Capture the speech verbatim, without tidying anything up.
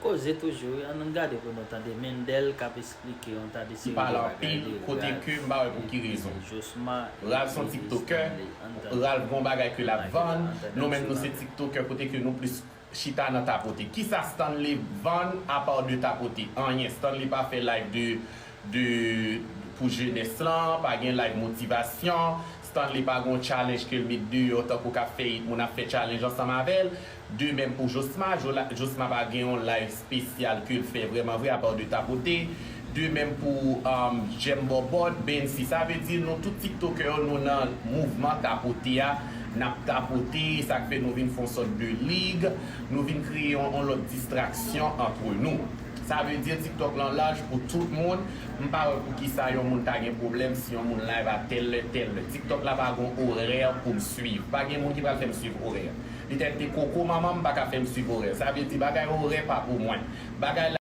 Koze toujou wi, ann gade pou nou tande Mendel k ap esplike yon ta de seri de bagay de Ralph. Ki pale anpil kote ke m pa wè pou ki rezon. Ralph se yon tiktokè. Ralph gon bagay ke l ap vann. Nou menm nou se tiktokè kote ke nou plis chita nan tapote. Kisa Stanley vann apa de tapote? Anyen. Stanley pa fè live de de pou jenès lan, pa gen live motivasyon. Stanley pa gen yon challenge ke l met deyò tankou k ap fè it moun ap fè challenge ansanm avè l. De menm pou Josma, Josma pa gen yon live espesyal ke l fè vrèman vre apa de tapote. De menm pou um, Jembo Bòd, Bensi. Sa vle di nou tout tiktokè yo nou nan mouvman tapote a. N ap tapote, sa k fè nou vin fè yon sòt de lig. Nou vin kreye yon, yon lòt distraksyon antre nou. Sa vle di TikTok lan laj pou tout moun. M pa wè poukisa yon moun ta gen pwoblèm si yon moun live a tèl lè, tèl lè. TikTok la pa gon orè pou m swiv. Pa gen moun ki pral fè m swiv orè. Petèt te koko manman m pa ka fè m swiv orè. Sa vle di bagay orè pa pou mwen. Bagay